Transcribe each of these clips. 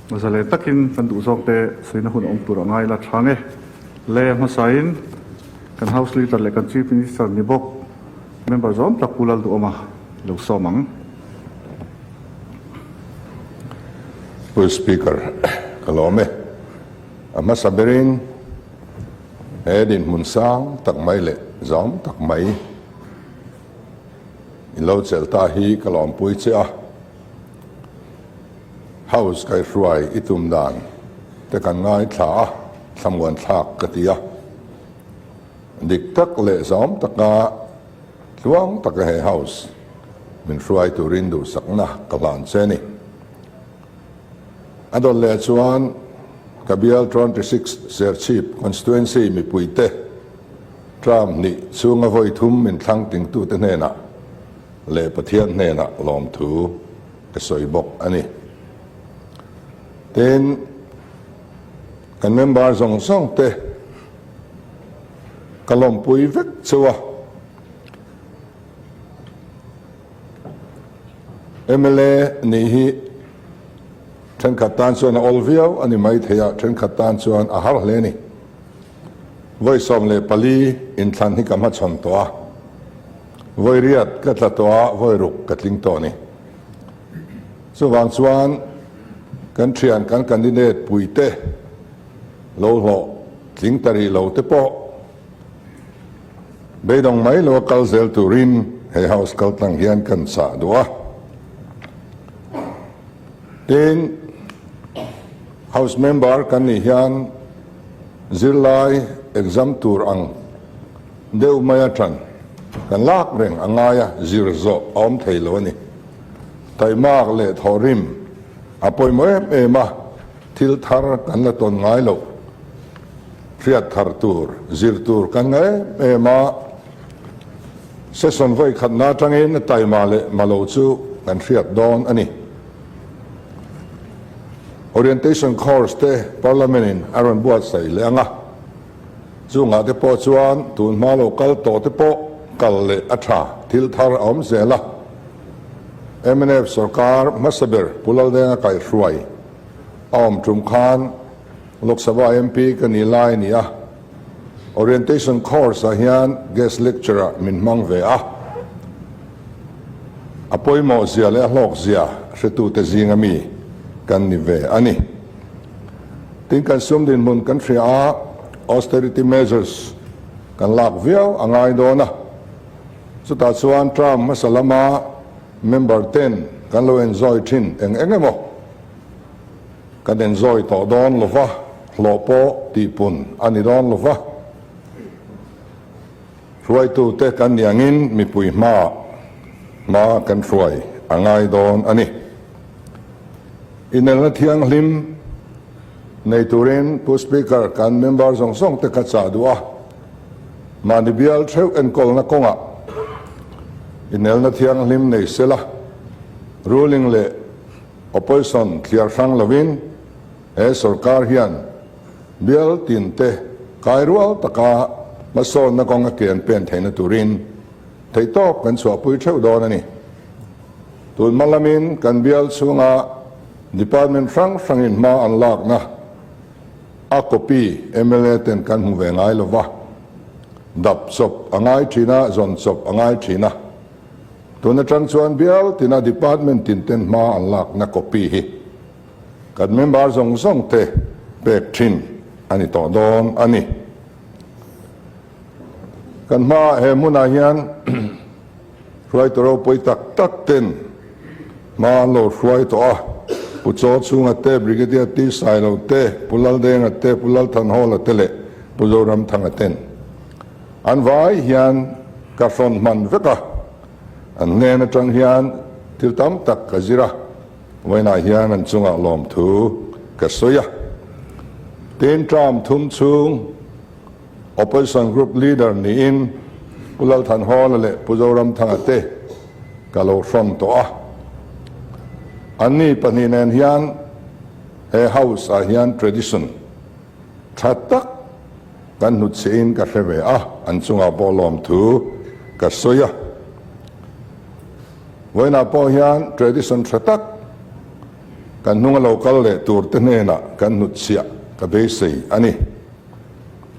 Zalen takin kan duh zawk te sawina hun awm tur a ngai la tha nge. Le hmasain kan House Leader leh kan Chief Minister ni bawk member zawm tak Pu Lalduhawma lo sawm ang. Pu Speaker, ka lawm e. A hmasa berin he dinhmun sang tak mai leh zawm tak mai in lo chelh ta hi ka lawmpui che a. House kaihruai i tum dan te kan ngaithla a, thlamuan thlak ka ti a. Dik tak leh zawm taka tluang taka he House min hruai turin duhsakna ka hlan che ni. A dawt leh chuan ka bial 26 Serchhip Constituency mipuite term hnih chhunga vawi thum min thlang tingtute hnenah leh Pathian hnenah lawmthu ka sawi bawk a ni. Tin, kan member zawng zawng te ka lawmpui vek cheu a. Mla nih hi thenkhat tan chuan a awl viau a ni maithei a, thenkhat tan chuan a har hle a ni. Vawi 14 inthlan hi ka hmachhawn tawh a, vawi riat ka tla tawh a, vawi ruk ka tling tawh a ni. Chuvang chuan kan thian kan candidate puite lo hlawh tling ta rih lo te pawh beidawng mai lo a kal zel turin he house kal tlang hian kan chah duh a. Tin, house member kan nih hian Zirlai exam tur ang deuh mai a tan kan lak reng a ngai a, zir zawh a awm thei lo a ni. Taimak leh thawhrim a pawimawh em em a, thil thar kan la tawn ngai loh, hriat thar tur, zir tur kan nga em em a, session vawi khatna atangin a taima leh ma lo chu kan hriat dawn a ni. Orientation course te Parliament in a rawn buatsaih leh ang a, chungah te pawh chuan tun hma lo kal tawh te pawh kal leh a tha, thil thar a awm zel a. Mnf sorkar hmasa ber Pu Laldenga kaihhruai a awm tum khan Lok Sabha MP ka ni lai a ni a, Orientation course ah hian guest lecture ah min hmang ve a, a pawimawh zia leh a hlawk zia hretute zinga mi kan ni ve a ni. Tin kan sum dinhmun kan hria a, austerity measures kan lak viau a ngai dawn a, chutah chuan term hmasa lama member ten kan lo enjoy thin eng eng emaw, Kan enzawi tawh dawn lo va, hlawh pawh tihpun a ni dawn lo va. Hruaitute kan ni angin mipui hmaah hma kan hruai a ngai dawn a ni. Inelna thianghlim nei turin Pu Speaker kan member zawng zawng te ka chah duh a, mahni bial theuh enkawlna kawngah inelna thianghlim nei sela, ruling leh Opposition thliar hrang lovin he sorkar hian bial tinte kai rual taka hmasawnna kawng a kian pen theihna turin theihtawp kan chhuahpui theuh dawn a ni. Tun hma lamin kan bial chhunga department hrang hrangin hma an lakna a copy mla ten kan hmu ve ngai lova, dap chawp a ngai thin a, zawn chawp a ngai thin a. Tun atang chuan bial tina department tin ten hma an lakna copy hi kan member zawng zawng te pek thin a ni tawh dawn a ni. Kan hmaah he hmunah hian hruaitu ropui tak tak ten hma an lo hruai tawh a, Pu Chaw Chhunga te, Brigadier T Sailo te, Pu Laldenga te, Pu Lalthanhawla te leh Pu Zoramthanga ten An vai hian ka hrawn hman vek a, an hnen atang hian thil tam tak ka zir a, vawiinah hian an chungah lawmthu ka sawi a. Tin, term thum chhung Opposition Group Leader niin Pu Lalthanhawla leh Pu Zoramthanga te ka lo hrawn tawh a. Anni pahnih nen hian he House ah hian tradition tha tak Kan hnutchhiahin ka hre ve a, an chungah pawh lawmthu ka sawi a. Vawiinah pawh hian tradition tha tak Kan hnunga lo kal leh turte hnenah kan hnutchhiah ka beisei a ni.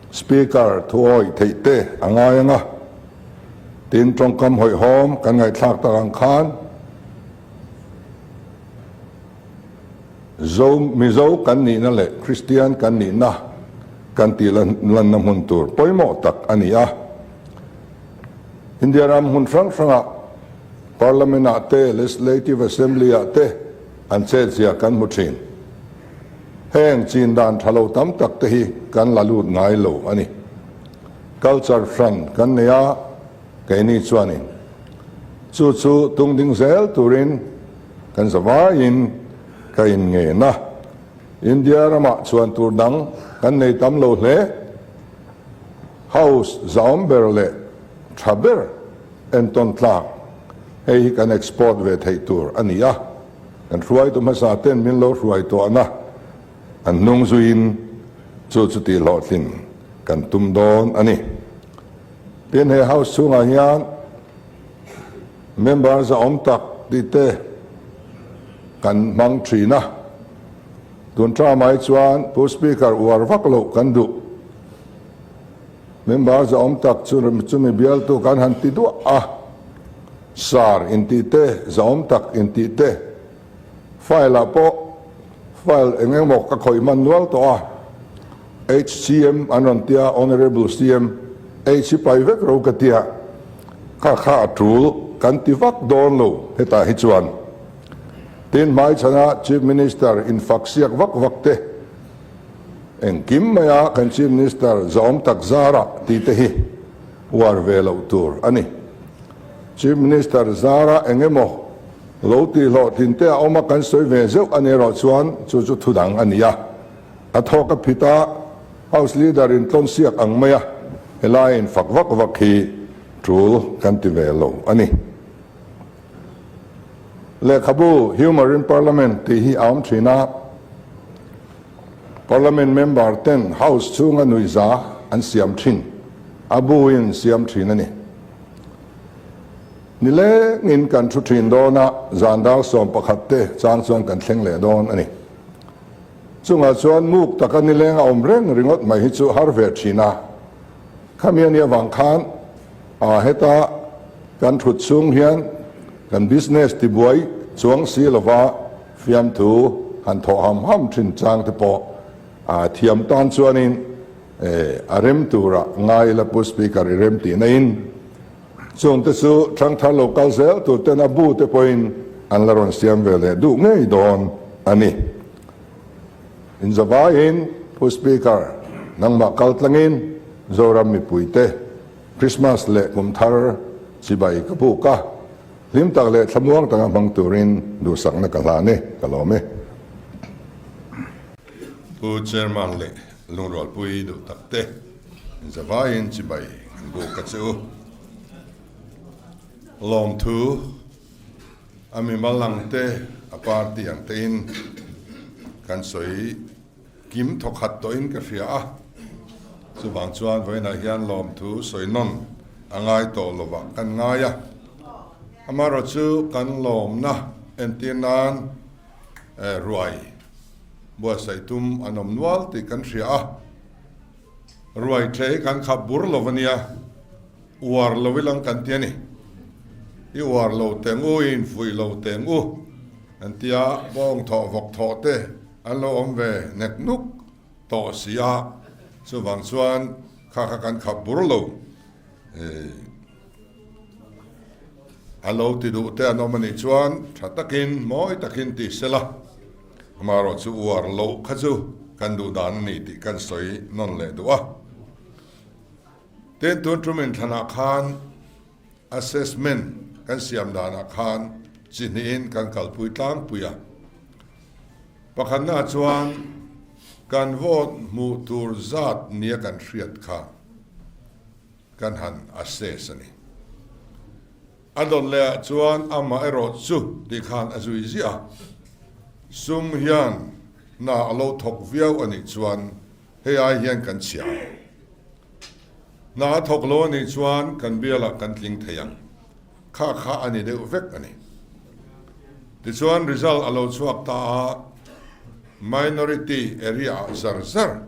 Speaker thuawih theih te a ngai ang a, tin tawngkam hawihhawm kan ngaihthlak tak ang khan Zo Mizo kan nihna leh Kristian kan nihna kan tih lanna hmun tur pawimawh tak a ni a. India ram hmun hrang hrangah Parliament-ah te, Legislative Assembly-ah te an chetzia kan hmu thin. Heng chin dan tha lo tam tak te hi kan la lut ngai lo a ni. Culture hran kan nei a, keini chuanin chu chu tung ding zel turin kan zavaiin ka inngen a. India ramah chuan tur dang kan nei tam lo hle. House zahawm ber leh tha ber entawn tlak hei hi kan export ve theih tur a ni a. Kan hruaitu hmasa ten min lo hruai tuahna an hnung zuiin chu chu tih hlawhtlin kan tum dawn a ni. Tin, he House chhungah hian member zahawm tak tih te kan hmang thin a. Tun tramah hi chuan Pu Speaker uar vak loh kan duh. Member zahawm tak chu chumi bialtu kan han ti duah a. Sar intih te, zahawm tak intih te, file ah pawh file eng emaw ka khawih hman nual tawh a, HCM an rawn tia, Honourable CM, H hi pai vek ro ka tia, kha kha a tul kan ti vak dawn lo hetah hi chuan. Tin hmaichhana Chief Minister infak siak vak vak te, engkim maia kan Chief Minister zahawm tak zarah tih te hi uar ve loh tur a ni. Chief Minister zara eng emaw lo tih hlawhtlin te a awm a kan sawi ve zeuh a ni erawh chuan chu chu thu dang a ni a. A thawk a phit a, House Leader in tlawn siak ang mai a, helai in fak vak vak hi tul kan ti ve lo a ni. Lehkhabu Humour in Parliament tih hi a awm thin a, Parliament member ten House chhunga nuihza an siam thin, a bu in siam thin a ni. Nilengin kan thu thin dawn a, zan dar 11 te chang chuan kan thleng leh dawn a ni. Chungah chuan muk taka nileng a awm reng ringawt mai hi chu har ve thin a. Khami a nih avang khan a heta kan thut chhung hian kan business tibuai chuang si lova fiamthu han thawh ham ham thin chang te pawh a thiam tan chuanin a rem tura ngai ila Pu Speaker i rem tihna in chung te chu thangthar lo kal zel tur ten a bu te pawhin an la rawn siam ve leh duh ngei dawn a ni. Inzavaiin Pu Speaker nangmah kal tlangin Zoram mipuite Christmas leh kum thar chibai ka buk a, hlim tak leh thlamuang taka hmang turin duhsakna ka hlan e, ka lawm e. Pu Chairman leh Lungrualpui duh takte inzavaiin chibai an buk a che u. Lawmthu a mimal ang te, a party ang tein kan sawi kim thawkhat tawhin ka hria a. Chuvang chuan vawiinah hian lawmthu sawi nawn a ngai tawh lovah kan ngai a. Amaherawhchu kan lawmna entir nan ruai buatsaih tum an awm nual tih kan hria a. Ruai ṭhe hi kan khap bur lo a nia. Uar lo ilang kan ti a ni. I uar lo teng u, i infuih lo teng u an ti a, bawng thawh vawk thawh te an lo awm ve nek nuk tawh si a, chuvang chuan kha kha kan khap bur lo. A lo ti duh te an awm a nih chuan tha takin, mawi takin ti se la, amaherawhchu uar loh kha chu kan duh dan a ni tih kan sawi nawn leh duh a. Tin, tun tum inthlanah khan assessment kan siam danah khan chi hnihin kan kalpui tlangpui a. Pakhatnaah chuan kan vote hmuh tur zat nia kan hriat kha kan han assess a ni. A dawt lehah chuan amah erawh chu tih khan a zui ziah a. Sum hian hna a lo thawk viau a nih chuan Hei ai hian kan chhia ang. Hna a thawk lo a nih chuan kan bialah kan tling thei ang. Kha kha a ni deuh vek a ni. Tichuan result a lo chhuak ta a. Minority area ah zar zar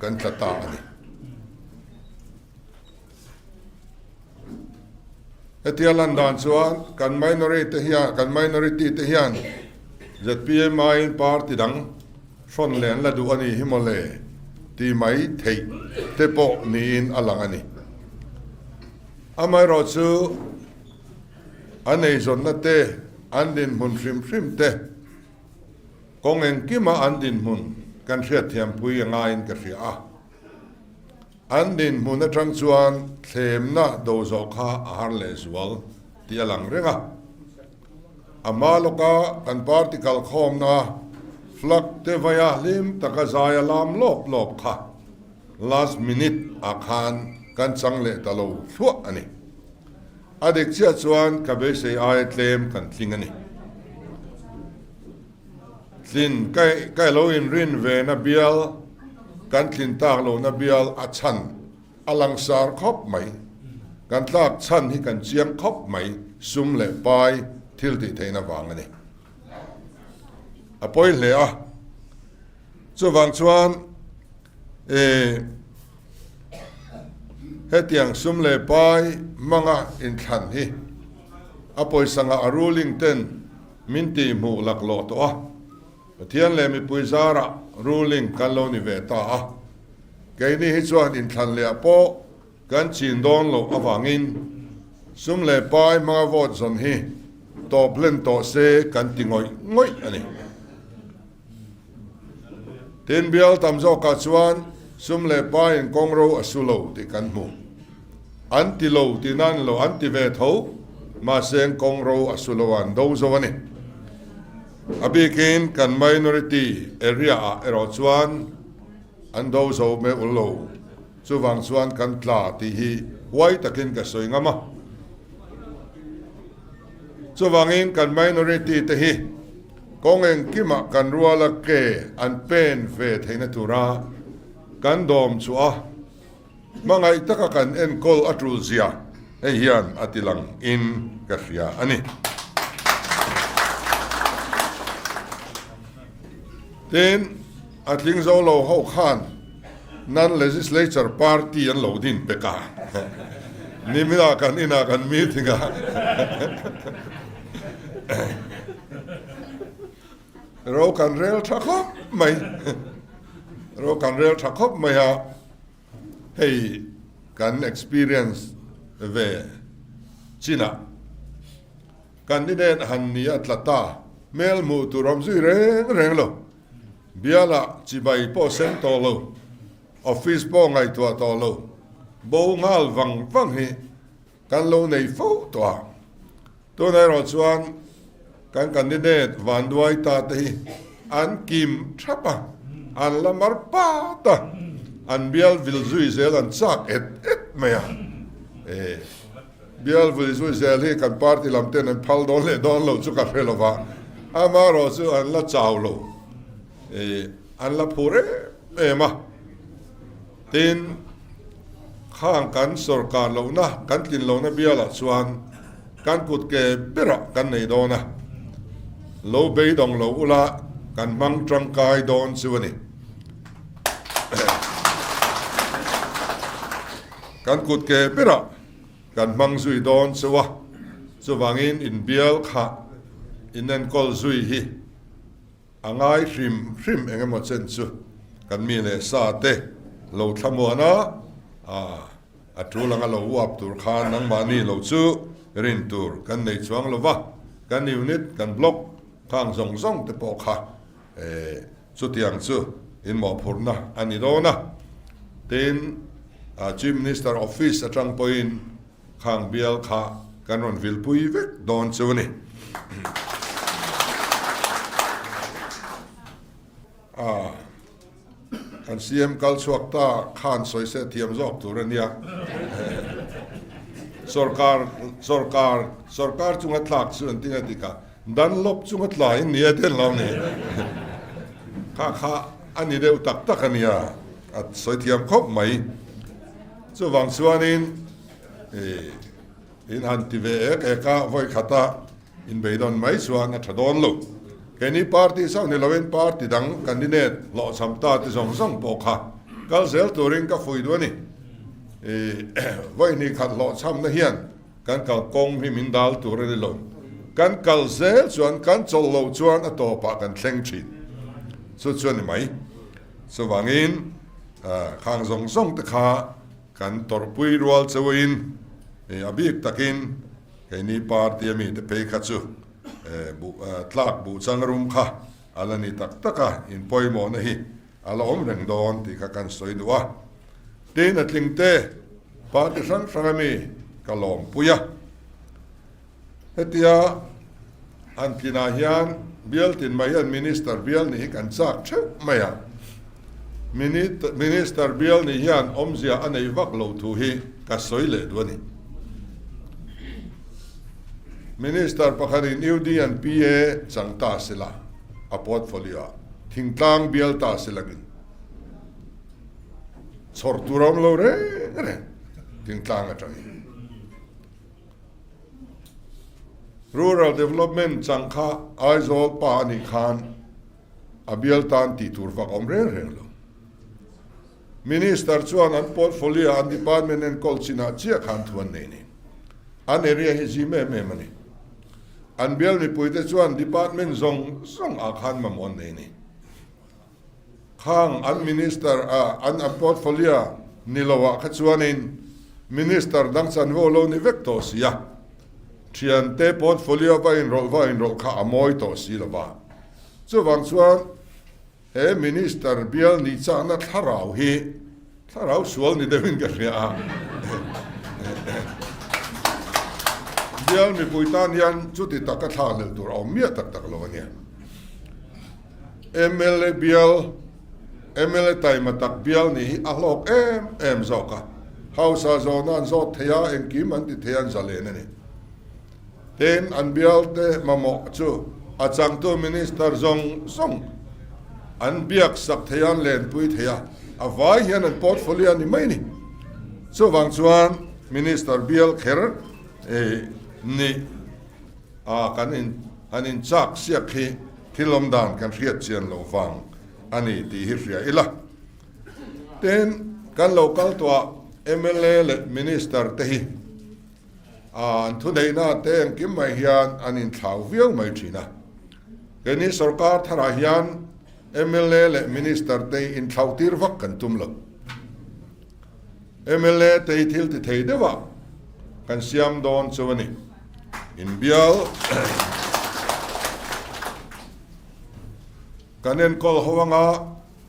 kan tla ta a ni. Hetia lan dan chuan kan minority te hian kan minority te hian zpm aiin party dang hrawn leh an la duh a ni hi mawle ti mai theih te pawh niin a lang a ni. Amaherawhchu an eizawnna te, an dinhmun hrim hrim te, Kawng engkima an dinhmun kan hriatthiampui a ngaiin ka hria a. An dinhmun atang chuan thlemna do zawh kha a har lehzual tih a lang reng a. A hma lawka kan party kalkhawmna flag te vaia hlim taka zai a lam lawp lawp kha last minute ah khan kan chang leh ta lo thluah a ni. A dik chiah chuan ka beisei aia tlem kan tling a ni. Tlin ka lo inrin ve na bial, kan tlin tak lo na bial a chhan a langsar khawp mai. Kan tlak chhan hi kan chiang khawp mai, sum leh pai thil tih theihna vang a ni. A pawi hle a, chuvang chuan E, hetiang sum leh pai hmanga inthlan hi a pawisa ngah a ruling ten min tih hmuh laklawh tawh a, Pathian leh mipui zarah ruling kan lo ni ve ta a, keini hi chuan inthlan leh ah pawh kan chin dawn loh avangin sum leh pai hmanga vote zawn hi tawp hlen tawh se kan ti ngawih ngawih a ni. Tin, bial tam zawkah chuan sum leh paiin kawngro a su lo tih kan hmu. An ti lo tih nan lo an ti ve tho, mahse kawngro a su lo a an do zo a ni. A bikin kan minority area ah erawh chuan an do zo meuh lo, chuvang chuan kan tla tih hi huai takin ka sawi ngam a. Chuvangin kan minority te hi kawng engkimah kan ruala ke an pen ve theihna tura kan dawm chu a hmangaih taka kan enkawl a tul zia hei hian a ti lang in ka hria a ni. Tin, a tling zo lo ho khan Non-Legislature Party an lo din pek a, niminah kan inah kan meeting a, ro kan rel tha khawp mai, ro kan rel tha khawp mai a, hei kan experience ve chinah candidate han ni a tla ta, hmel hmuh tur awm zui reng reng lo. Bialah chibai pawh sem tawh lo, office pawh ngaihtuah tawh lo, bo nghal vang vang hi kan lo nei fo tawh a. Tunah erawh chuan kan candidate Vanduai ta te hi an kim thap a, an la mar pat a, an bial vil zui zel an chak et et mai a. Bial vui zui zel hi kan party lam ten an phal dawn leh dawn lo chu ka hre lo va, amaherawh chu an la chau lo, an la phur em em a. Tin, khang kan sawrkar lohna, kan tlin lohna bialah chuan kan kut ke berah kan nei dawn a, lo beidawng lo ula kan hmang tangkai dawn chu a ni. Kan kut ke berah kan hmang zui dawn chauh a, chuvangin inbial kha inenkawl zui hi a ngai hrim hrim eng emaw chen chu kan mi leh sa te lo thlamuan a, a tul anga lo uap tur khan nangmahni lo chu rin tur kan nei chuang lo va, kan unit, kan block khang zawng zawng te pawh kha Chutiang chu inmawhphurhna a ni dawn a, tin, Chief Minister Office atang pawhin khang bial kha kan rawn vilpui vek dawn chu a ni. Kan CM kal chhuak ta khan sawi se thiam zawk tur a nia. Sorkar, sorkar, sorkar chunga tlak chu an ti nga dik a. Dunlop chunga tlai in nia den lo ni. Kha kha a ni deuh tak tak a nia, a sawi thiam khawp mai. Chuvang chuanin in han ti ve ek ek a, vawi khata inbeidawn mai chuan a tha dawn lo. Keini party chauh ni loin party dang candidate hlawhchham ta te zawng zawng pawh kha kal zel turin ka fuih duh a ni. Vawi hnih khat hlawhchhamna hian kan kalkawng hi min dal tur a ni lo. Kan kal zel chuan kan chawlh loh chuan a tawpah kan thleng thin. Chu chu a ni mai. Chuvangin khang zawng zawng te kha kan tawrhpui rual chauhin a bik takin keini party a mite phei kha chu tlak buh chang rum kha a la ni tak tak a, inpawimawhna hi a la awm reng dawn tih kha kan sawi duh a. Tin, a tling te party hrang hrang a mi ka lawmpui a. Hetia han tlinah hian bial tin mai hian Minister bial nih hi kan chak theuh mai a. Minister bial nih hian awmzia a nei vak lo thu hi ka sawi leh duh a ni. Minister pakhatin UD an PA chang ta sela a portfolio ah thingtlang bial ta selangin chhawr tur a awm lo reng reng thingtlang atangin. Rural Development chang kha Aizawl pa a nih khan a bial tan tih tur vak a awm reng reng lo. Minister chuan an portfolio an department enkawl chinah chiah khan thu an nei ni. An area hi zim em em a ni. An bial mipuite chuan department zawng zawng ah khan mamawh an nei ni. Khang an minister a an an portfolio ni lo ah kha chuanin minister dang chanvo lo ni vek tawh si a, thiante portfolio va inrawlh va inrawlh kha a mawi tawh si lo va. Chuvang chuan he minister bial nih chahna thlarau hi thlarau sual ni deuhin ka hria a. Bial mipui tan hian chuti taka thlakhlelh tur a awm miah tak tak lo a nia. Mla bial, mla taima tak bial nih hi a hlawk em em zawk a. House ah zawhna an zawt thei a, engkim an ti thei a, an zalen a ni. Tin, an bial te mamawh chu a changtu Minister zawng zawng an biak sak thei a, an lenpui thei a, a vai hian an portfolio a ni mai a ni. Chuvang chuan Minister bial kher nih a kan in han in chak siak hi thil awm dan kan hriat chian loh vang a ni tih hi hria ila. Tin, kan lo kal tawh ah mla leh Minister te hi an thuneihna te engkim mai hian an inthlau viau mai thin a. Keini sorkar tharah hian mla leh Minister te hi inthlauh tir vak kan tum lo. Mla te hi thil ti thei deuh ah kan siam dawn chu a ni. Inbial kan enkawl ho anga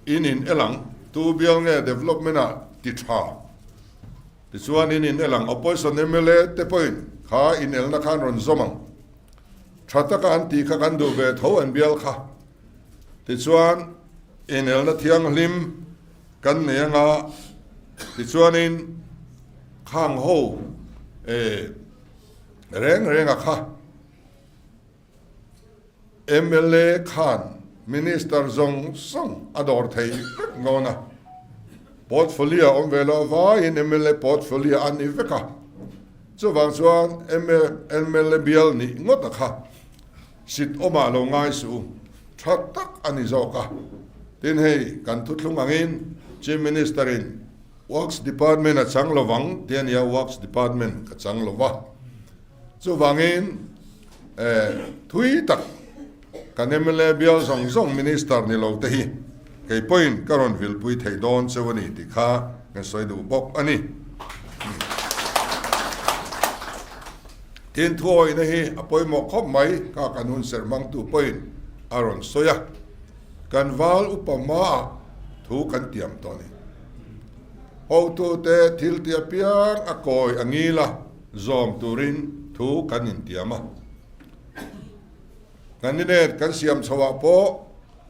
in in el ang, tu bial nge development ah ti tha tichuan in in el ang, opposition mla te pawhin kha inelna khan rawn zawm ang, tha taka an tih kha kan duh ve tho an bial kha tichuan inelna thianghlim Kan nei anga tichuanin khang ho eh reng renga kha mla khan minister zawng zawng a dawr thei vek ngawn a, portfolio awm ve loh avaiin mla portfolio a ni vek a, chuvang chuan mla bial nih ngawt a kha. Sit awmah lo ngai suh u, tha tak a ni zawk a. Tin hei kan thuthlung angin Chief Minister in Works Department a chang lovang ti a nia, Works Department ka chang lova. Chuvangin eh thui tak kan mla bial zawng zawng Minister ni lo te hi kei pawhin ka rawn vilpui thei dawn cheu a ni tih kha kan sawi duh bawk a ni. Tin, thuawihna hi a pawimawh khawp mai, kha kan hun serh hmangtu pawhin a rawn sawi a, kan val upa hmaah thu kan tiam tawh a ni. Hotute thil ti apiang a kawi a ngil a, zawm turin thu kan intiam a. Candidate kan siam chhoah pawh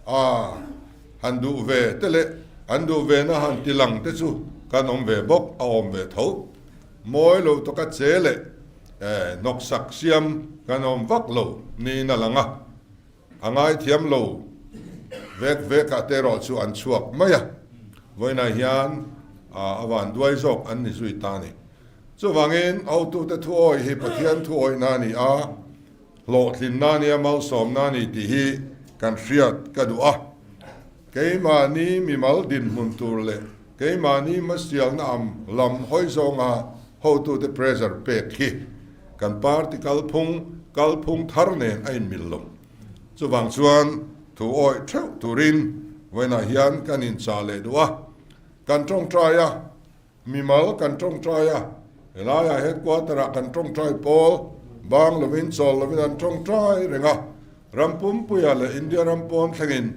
a han duh ve te leh an duh vena han ti lang te chu kan awm ve bawk, a awm ve tho. Mawi lo tawka che leh hnawksak siam kan awm vak lo niin a lang a, a ngaithiam lo vek vekah te erawh chu an chhuak mai a, vawiinah hian a van duai zawk an ni zui ta a ni. Chuvangin hotute thuawi hi Pathian thuawihna a ni a, hlawhtlinna a nia, malsawmna a ni tih hi. kan hriat ka duh a. Keimahni mimal dinhmun tur leh keimahni hmasialna am lam hawi zawnga hotute pressure pek hi kan party kalphung kalphung thar nen a inmil lo. Chuvang chuan thu awih theuh turin vawiinah hian kan inchah leh duh a, kan tawngtai a. Mimal kan tawngtai a, helaiah headquarter-ah kan tawngtai pawl bang lovin chawl lovin an tawngtai reng a, ram pumpuiah leh India ram pawn thlengin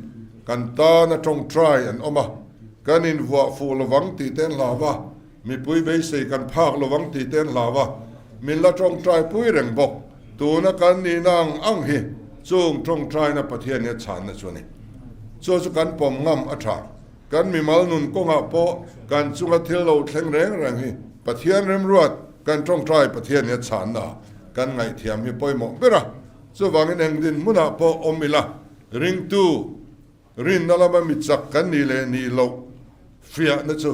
kan tana tawngtai an awm a, kan invuah fuh lovang tih te an hlau a, mipui beisei kan phak lovang tih te an hlau a, min la tawngtai pui reng bawk. Tuna kan nihna ang ang hi chung tawngtaina Pathian hi a chhanna chu a ni. Chu chu kan pawm ngam a tha. Kan mimal nun kawngah pawh kan chunga thil lo thleng reng reng hi Pathian remruat kan tawngtai Pathian hi a chhanna kan ngaihthiam hi pawimawh ber a. Chuvangin eng dinhmunah pawh awm ila ringtu rinna lama mi chak kan nih leh nih loh fiahna chu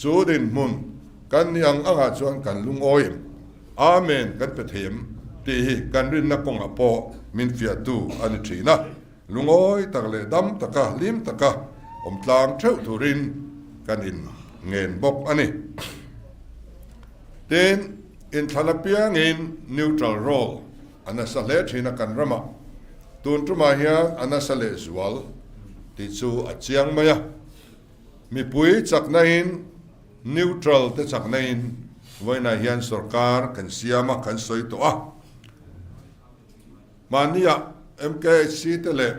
chu dinhmun kan nih ang angah chuan kan lungawi em? Amen kan pe thei em? tih hi kan rinna kawngah pawh min fiahtu a ni thin a. Lungawi tak leh dam taka hlim taka awm tlang theuh turin kan in ngen bawk a ni. Tin, inthlan apiangin neutral role a nasa hle thin a kan ramah. Tun tumah hian a nasa leh zual tih chu a chiang mai a. Mipui chaknain neutral te chaknain vawiinah hian sorkar kan siam a, kan sawi tawh a. Mahnia MKHC te leh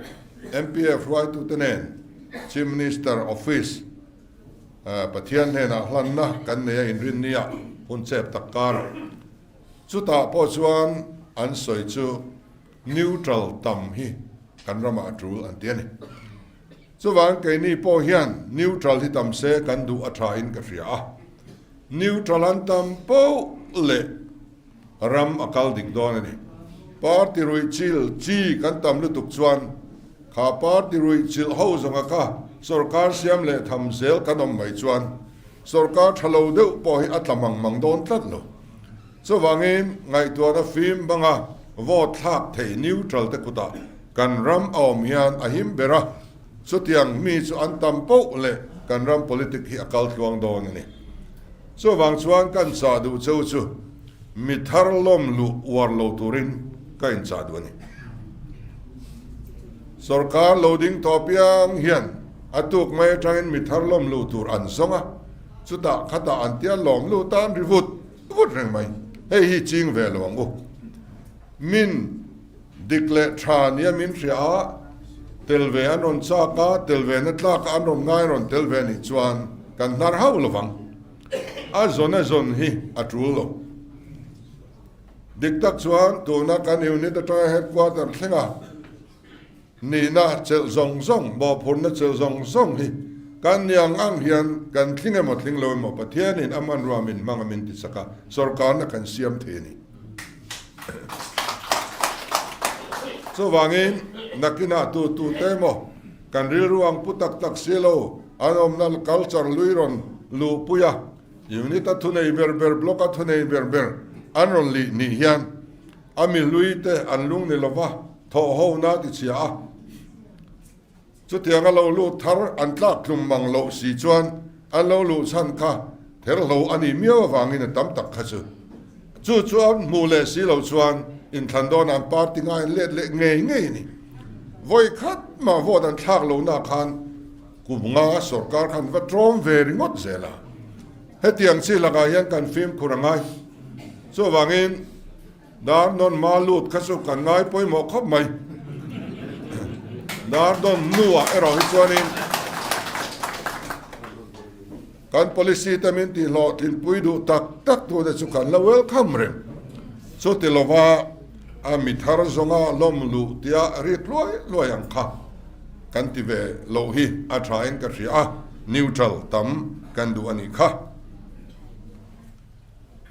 MPF hruaitute nen Chief Minister Office Pathian hnenah hlanna kan nei a inrinnia hun chep tak karah. Chutah pawh chuan an sawi chu neutral tam hi kan ramah a tul an ti a ni. Chuvang keini pawh hian neutral hi tam se kan duh a tha in ka hria a. Neutral an tam poh leh Ram a kal dik dawn a ni. Party ruih chil chi kan tam lutuk chuan kha party ruih chilh ho zawnga kha sorkar siam leh tham zel kan awm mai chuan sorkar tha lo deuh pawh hi a tla mang mang dawn tlat lo. Chuvangin ngaihtuahna fim banga vote thlak thei neutral te kutah kan ram a awm hian a him ber a, chutiang mi chu an tam poh leh kan ram politic hi a kal tluang dawn a ni. Chuvang chuan kan chah duh cheu chu mi thar lawm luh uar lo turin ka inchah duh a ni. Sorkar lo ding tawh piang hian a tuk mai atangin mi thar lawm luh tur an zawng a, chutah khatah an tia lawm luh tan ri vut vut reng mai. Hei hi ching ve lo ang u. Min Dik leh tha nia min hria a, tel ve an rawn chak a, tel ve na tlak a an rawn ngai rawn tel ve nih chuan kan hnar hauh lo vang. A zawn a zawn hi a tul lo. Dik tak chuan tuna kan unit atanga headquarter thlenga nihna chelh zawng zawng, mawhphurhna chelh zawng zawng hi kan ni ang ang hian kan tling emaw tling lo emaw Pathianin a hmanrua min hmang a min tichak a, sorkarna kan siam thei a ni. Chuvangin nakinah tu tu te emaw kan rilru ang pu tak tak si lo an awmna culture lui rawn luhpui a, unit a thunei ber ber, block a thunei ber ber an rawn lih nih hian a mi hlui te an lung ni lova thawh hona ti chhia a. Chutianga lo lut thar an tlak tlum mang loh si chuan an lo luh chhan kha therhlo a nih miau avangin a tam tak kha chu chu chu an hmuh leh si loh chuan inthlan dawnah an party ngai an let leh ngei ngei a ni. Vawi khat mah vote an thlak lohna khan kum nga sorkar khan va tlawm ve ringawt zel a. Hetiang chi lakah hian kan fimkhur a ngai. Chuvangin. Dar nawn ma lut kha chu kan ngai pawimawh khawp mai. Dar nawn hnuah erawh hi chuanin kan policy te min tihhlawh tlinpui duh tak tak tute chu kan la welcome reng. Chuti lova a mi thar zawnga lawm luh tia rik luai luai ang kha kan ti ve loh hi a thain ka hria a, neutral tam kan duh a nih kha.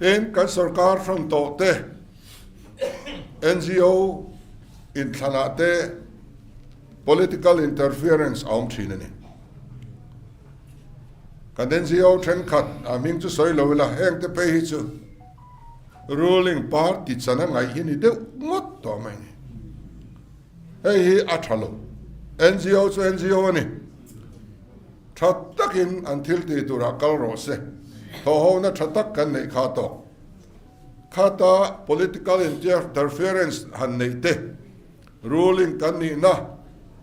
Tin, kan sorkar hran tawh te, NGO inthlanah te political interference a awm thin a ni. Kan NGO thenkhat a hming chu sawi lo ila, heng te phei hi chu ruling party chan a ngaih hi ni deuh ngawt tawh mai a ni. Hei hi a tha lo. NGO chu NGO a ni. Tha takin an thil tih turah kal rawh se. Thawhhona tha tak kan neih kha tawk. Khata political interference han neih te, ruling kan nihna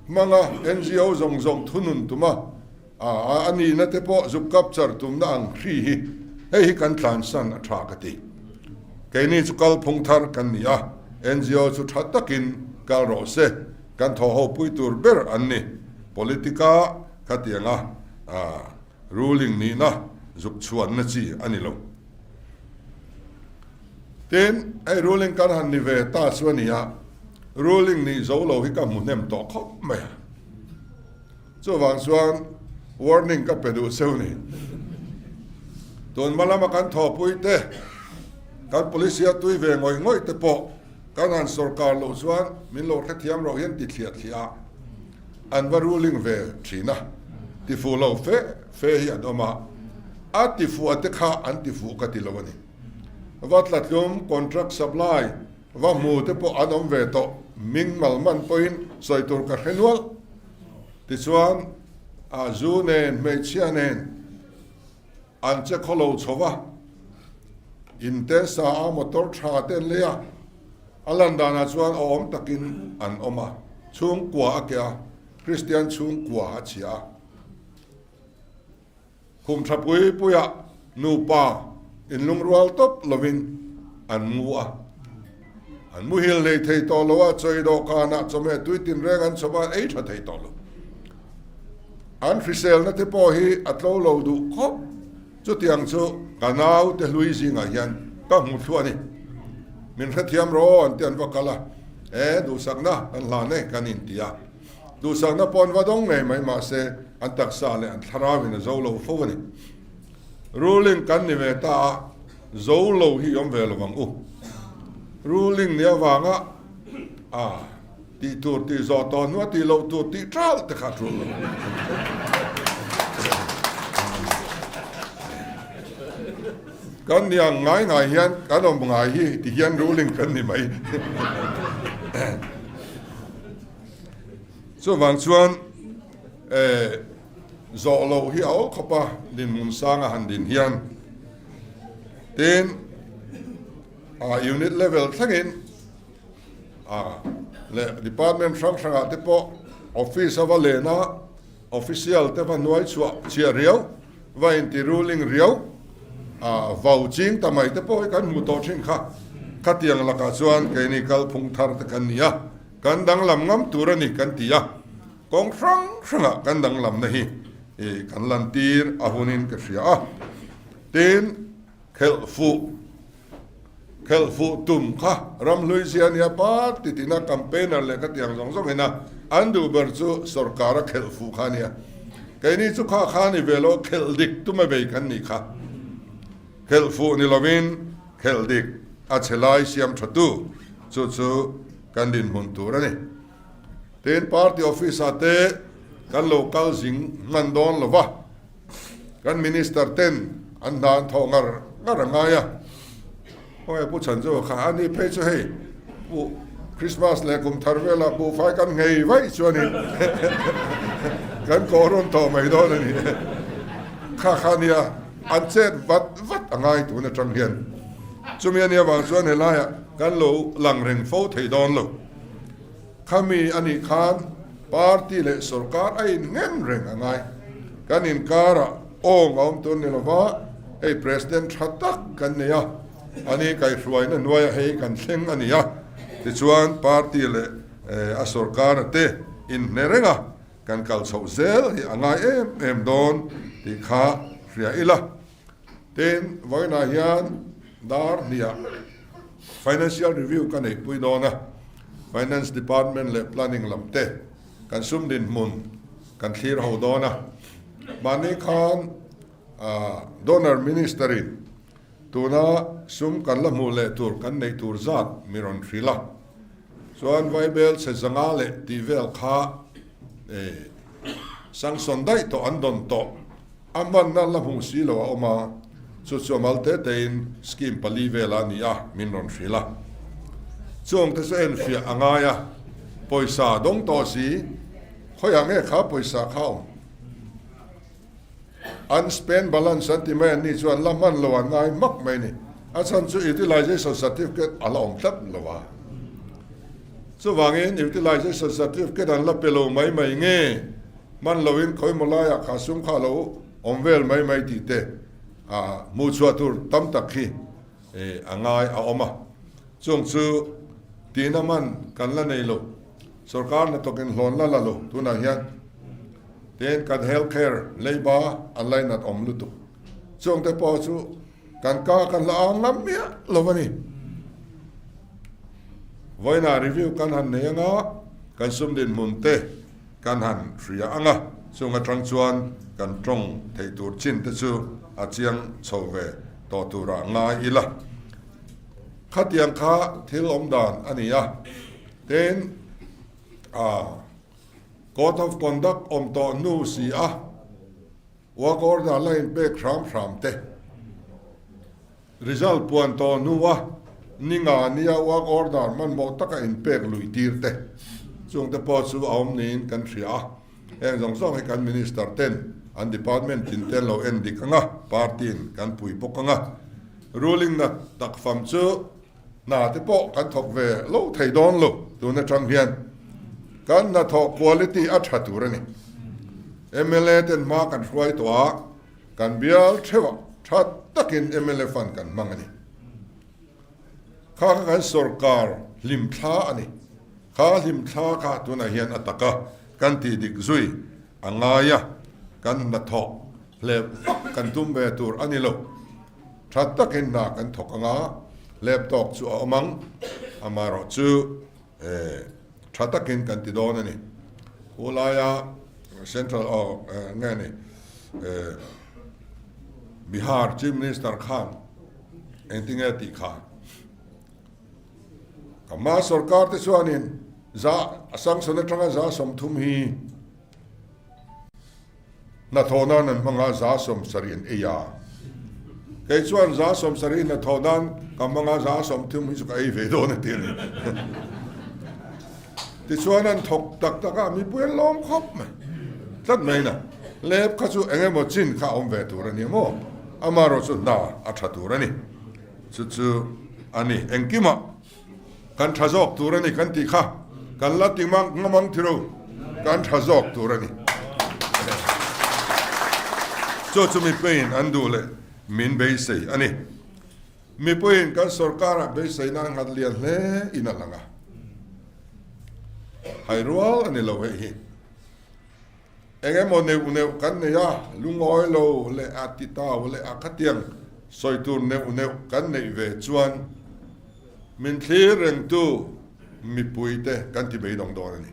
hmanga NGO zawng zawng thunun tuma a nihna te pawh zuk capture tumna ang hri hi hei hi kan tlansan a tha ka ti. Keini chu kalphung thar kan ni a, NGO chu tha takin kal rawh se, kan thawhho pui tur ber an ni. Politica khatianga ruling nihna zuk chhuanna chi a ni lo. Tin, hei ruling kan han ni ve ta chu a ni a, ruling nih zo lo hi ka hmu hnem tawh khawp mai a. Chuvang chuan warning ka pe duh cheu ni. Tun hma lama kan thawhpui te, kan police a tui ve ngawih ngawih te pawh kan han sawrkar loh chuan min lo hrethiam loh hian ti thliah thliah a, an va ruling ve thin a, tifuh lo fe fe hi an awm a, a tifuh te kha an tifuh ka ti lo a ni. Va tlatlum contract supply va hmu te pawh an awm ve tawh, ming mal man pawhin sawi tur ka hre nual. Tichuan, a zu nen, hmeichhia nen an che khaw lo chho va, in te sa a motor tha te an lei a, a lan danah chuan a awm takin an awm a, chhungkua a keh a, Kristian chhungkua a chhia a. Khum tha pui puiah nupa inlungrual tawp lovin an mu a. An muhil nei thei tawh lo a, chawi dawhkanah chawhmeh tui tinreng an chhawp a, an ei tha thei tawh lo. An hriselna te pawh hi a tlo lo duh khawp. Chutiang chu ka naute hlui zingah hian ka hmu thluah a ni. Min hrethiam rawh an ti an va kal a, E duhsakna kan hlan e kan inti a. Duhsakna pawh an va dawng ngei mai mahse an taksa leh an thlarauin a zo lo fo a ni. Ruling kan ni ve ta a, zo lo hi awm ve lo ang u. Ruling ni avanga a tih tur tih zawh tawh hnua tih loh tur tih ṭalh te kha a ṭul lo. Kan ni ang ngai ngai hian kan awm ngai hi ti hian ruling kan ni mai. Chuvang chuan zawh loh hi a awl khawp a, dinhmun sanga han din hian tin a unit level thlengin a leh department hrang hrangah te pawh office a va len a, official te va hnuai chhuah chhiah riau, va inti ruling riau a vau ching ta mai te pawh hi kan hmuh tawh thin kha. Khatiang lakah chuan keini kalphung thar te kan ni a. Kan danglam ngam tur a ni kan ti a, kawng hrang hrangah kan danglamna hi kan lantir a hunin ka hria a. Tin, khelh fuh, khelh fuh tum kha ramhlui zia a nia, party tina campaigner leh khatiang zawng zawng ina an duh ber chu sorkara khelh fuh kha a nia. Keini chu kha kha a ni ve lo, khelh dik tuma bei kan nih kha. Khelh fuh ni lovin khelh dik a chhe lai siam tha tu chu chu kan dinhmun tur a ni. Tin, party office ah te kan lo kal zing hman dawn lo va, kan minister ten an hna an thawh ngar ngar a ngai a. Khawnge Pu Chhanzova kha a ni phei chu hei Pu Christmas leh kum thar velah buhfai kan nghei vaih chuanin kan kawh rawn tawh mai dawn a ni. Kha kha nia. An chet vat vat a ngai tun atang hian. Chumi a nih avang chuan helaiah kan lo lang reng fo thei dawn lo. Khami a nih khan party leh sorkar a inngen reng a ngai. Kan inkarah awng a awm tur ni lova hei President tha tak kan nei a, ani kaihhruaina hnuaiah hei kan thleng a ni a. Tichuan party leh a sorkar te inhne reng a. Kan kal chhoh zel hi a ngai em em dawn tih kha hria ila. Tin, vawiinah hian dar hniah Financial Review ka neihpui dawn a, Finance Department leh Planning lam te kan sum dinhmun kan thlir ho dawn a. Mahni khan Donor Minister-in tuna sum kan la hmuh leh tur kan neih tur zat mi rawn hrilh a. Chuan Vaibel chhe zanga leh tih vel kha sanction daih tawh an dawn tawh a hmanna la hmuh si lo a awm a, chu chu a mal te tein scheme pali vel a ni a min rawn hrilh a. Chuang te chu enfiah a ngai a, pawisa dawng tawh si. Khawiah nge kha pawisa kha awm? Unspent balance an ti mai an nih chuan la hman lo an ngai hmak mai ni. A chhan chu utilization certificate a la awm tlat lo a. Chuvangin utilization certificate an la pe lo mai mai nge hman loin khawimaw laiah kha sum kha a lo awm vel mai mai tih te hmuh chhuah tur tam tak hi a ngai a awm a. Chung chu tihna man kan la nei lo. Sorkar hnathawkin hlawn la la lo tunah hian tin kan health care leiba an lainat awm lutuk. Chungte pawh chu kan ka kan la ang ngam miah lo a ni. Vawiinah review kan han nei anga kan sum dinhmun te kan han hria anga chung atang chuan kan tawng theih tur chin te chu a chiang chho ve tawh turah ngai ila. Khatiang kha thil awm dan a ni a. Tin, a Code of Conduct awm tawh hnu si a, work order la inpek hram hram te, result puan tawh hnu a ni nga nia work order hmanhmawh taka inpek luih tir te, chungte pawh chu a awm niin kan hria a. Heng zawng zawng hi kan Minister ten an department tin te an lo en dik ang a, party in kan pui bawk ang a. Ruling na tak fam chu Hna te pawh kan thawk ve lo thei dawn lo tun atang hian kan hnathawh quality a tha tur a ni. Mla ten hma kan hruai tawh a, kan bial theuh ah tha takin mla fund kan hmang a ni. Kha kha kan sorkar hlimthla a ni. Kha hlimthla kha tunah hian a taka kan tih dik zui a ngai a, kan hnathawh hlep vak kan tum ve tur a ni lo. Tha takin hna kan thawk ang a, lep tawk chu a awm ang, amaherawh chu tha takin kan ti dawn a ni. Hu laia Central aw nge ni Bihar Chief Minister khan engtinge tih kha ka hma sorkar te chuanin za sanction atanga za 30 hi Hnathawh nan an hmang a, 70 an ei a. Kei chuan 70 hnathawh nan ka hmang a, 30 hi chu ka ei ve dawn a ti a ni. Tichuan an thawk tak tak a, mipui an lawm khawp mai. Tlat mai na, lep kha chu eng emaw chin kha a awm ve tur a ni maw? Amaherawh chu hna a tha tur a ni. Chu chu a ni engkimah. Kan tha zawk tur a ni kan tih kha kan la ti mang ngam ang thilo, kan tha zawk tur a ni. Chu chu mipuiin an duh leh min beisei a ni. Mipuiin kan sorkarah beiseina a nghat lian hle in a lang a, hai rual a ni lo hei hi. Eng emaw neuh neuh kan nei a, lungawi lo leh a ti tau leh a khatiang sawi tur neuh neuh kan neih ve chuan min thlir rengtu mipuite kan ti beidawng dawn a ni.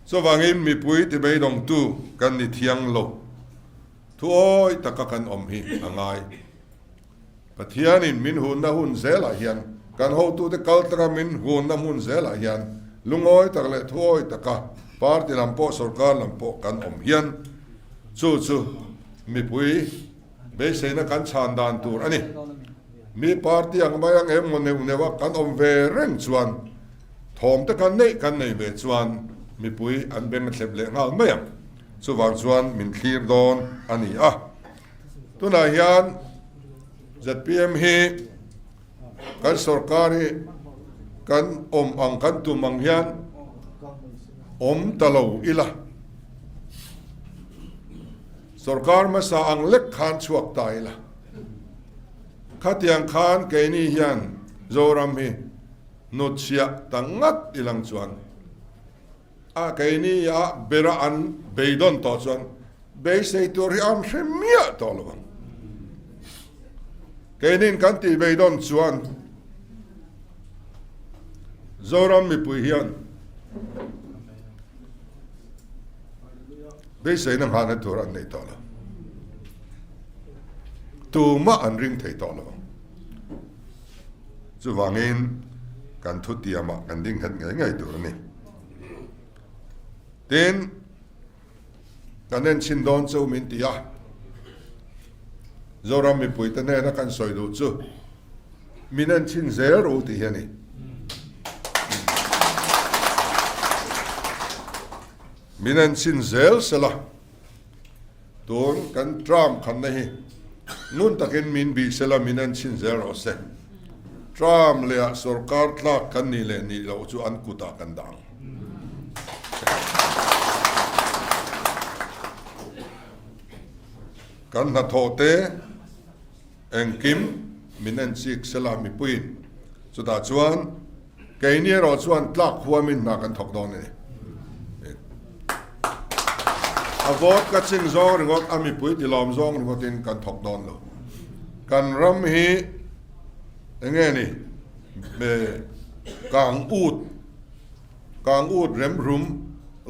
Chuvangin mipui ti beidawngtu kan ni thiang lo. Thuawi taka kan awm hi a ngai. Pathianin min hunna hun zelah hian, kan hotute kal tanga min hunna hmun zelah hian lungawi tak leh thuawi taka party lam pawh sorkar lam pawh kan awm hian chu chu mipui beiseina kan chhan dan tur a ni. Mi party ang mai ang em maw neuh neuh a kan awm ve reng chuan thawm te kan neih kan nei ve chuan mipui an beng a thlep leh nghal mai ang. Chuvang chuan min thlir dawn a ni a. Tunah hian zpm hi kan sorkar hi kan awm ang kan tum ang hian awm ta lo ila. Sorkar hmasa ang lek khan chhuak ta ila. Khatiang khan keini hian Zoram hi hnutchhiah ta ngat ilang chuan A keini a bera an beidawn tawh chuan beisei tur hi an hre miah tawh lo ang. Keinin kan tih beidawn chuan Zoram mipui hian beiseina nghahna tur an nei tawh lo. Tumah an ring thei tawh lo ang. Chuvangin kan thutiamah kan ding nghet ngei ngei tur a ni. Tin, kan enchhin dawn chu min ti a, Zoram mipuite hnena kan sawi duh chu min enchhin zel rawh u tih hi a ni. Min en chhin zel sela, tun kan term khanna hi ngun takin min bih sela min en chhin zel rawh se. Term lehah sorkar tlak kan nih leh nih loh chu an kutah kan dah ang. Kan hnathawh te engkim min en chik sela mipuiin chutah chuan Keini erawh chuan tlak huamin hna kan thawk dawn a ni. A vote ka ching zawng ringawt, a mipui tilawm zawng ringawtin kan thawk dawn lo. Kan ram hi enge ni kang ut, kang ut rem rum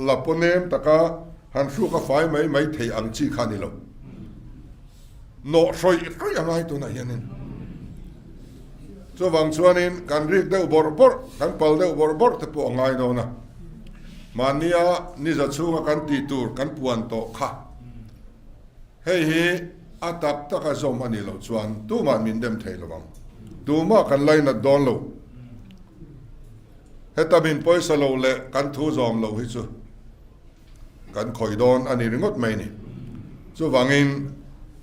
la paw nem taka han hruk a fai mai mai thei ang chi kha a ni lo. Nawh hrawih hrawih a ngai tunah hianin. Chuvang chuanin kan rik deuh bawrh bawrh, kan pal deuh bawrh bawrh te pawh a ngai dawn a. Mahnia niza chhunga kan tih tur kan puan tawh kha hei hi a tak taka zawm a nih loh chuan tumah min dem thei lo ang. Tumah kan lainat dawn lo. Heta min pawisa lo leh kan thu zawm loh hi chu Kan khawih dawn a ni ringawt mai ni. Chuvangin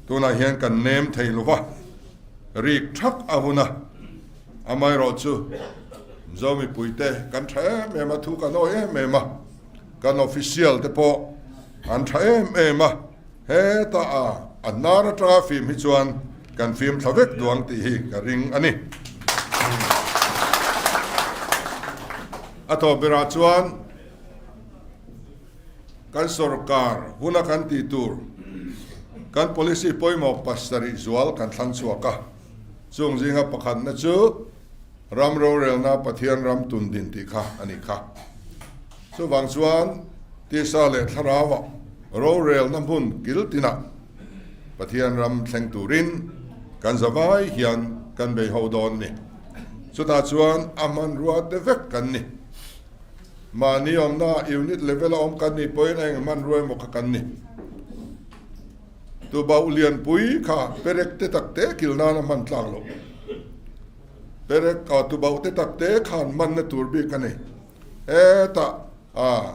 tunah hian kan nem thei lo va, rik thak a hun a, amaherawhchu Mizo mipuite kan tha em em a, thu kan awi em em a, kan official te pawh an tha em em a, heta a a hnar atanga fim hi chuan kan fim thla vek duang tih hi ka ring a ni. A tawp berah chuan. Kan sorkar huna kan tih tur kan policy pawimawh pasarih zual kan thlang chhuak a, chung zinga pakhatna chu ram rorelna Pathian ram tun din tih kha a nih kha. Chuvang chuan tisa leh thlarauah rorelna hmun kil tinah Pathian ram thleng turin kan zavai hian kan bei ho dawn ni. Chutah chuan a hmanrua te vek kan ni. Mahni awmna unit level a awm kan nih pawhin a eng hmanrua emaw kha kan ni. Tubauh lianpui kha perek te tak te kil nan a hman tlak loh. Perek ah tubauh te tak te khan hmanna tur bik a nei. Hetah ah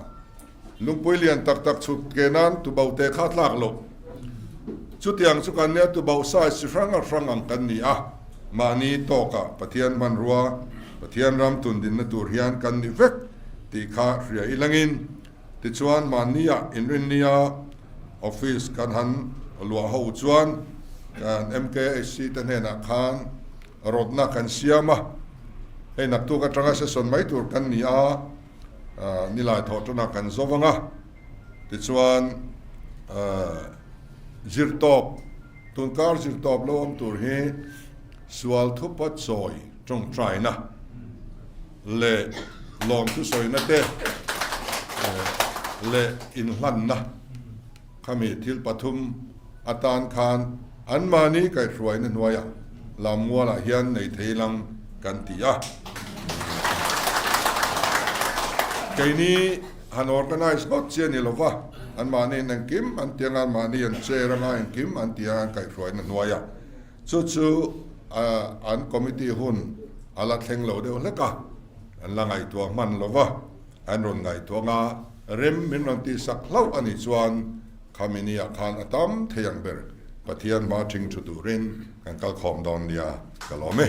lungpui lian tak tak chhut ke nan tubauh te kha tlak loh. Chutiang chu kan nia tubauh size chi hrang a hrang ang kan ni a. Mahni tawkah Pathian hmanrua, Pathian ram tundinna tur hian kan ni vek tih kha hria ilangin, tichuan mahnia inrinnia office kan han luah ho chuan kan MKHC te hnenah khan rawtna kan siam a, hei naktuk atanga session mai tur kan ni a, nilai thawh tana kan zo vang a, tichuan zirtawp. Tunkar zirtawp lo awm tur hi sual thupa chawi tawngtaina leh lawmthusawina te leh inhlanna khami thil pathum atan khan anmahni kaihhruaina hnuaiah Lammualah hian nei thei lang kan ti a. Keini han organise ngawt chi a ni lova, anmahniin engkim an ti anga, anmahni an chair anga, engkim an ti anga an kaihhruaina hnuaia. Chu chu an committee hun a la thleng lo deuh hlek a, an la ngaihtuah hman lova, an rawn ngaihtuah anga rem min rawn tihsak hlauh a nih chuan Khamini-ah khan a tam thei ang ber Pathian hma ṭhing ṭhu turin kan kal khawm dawn nia ka lawm e.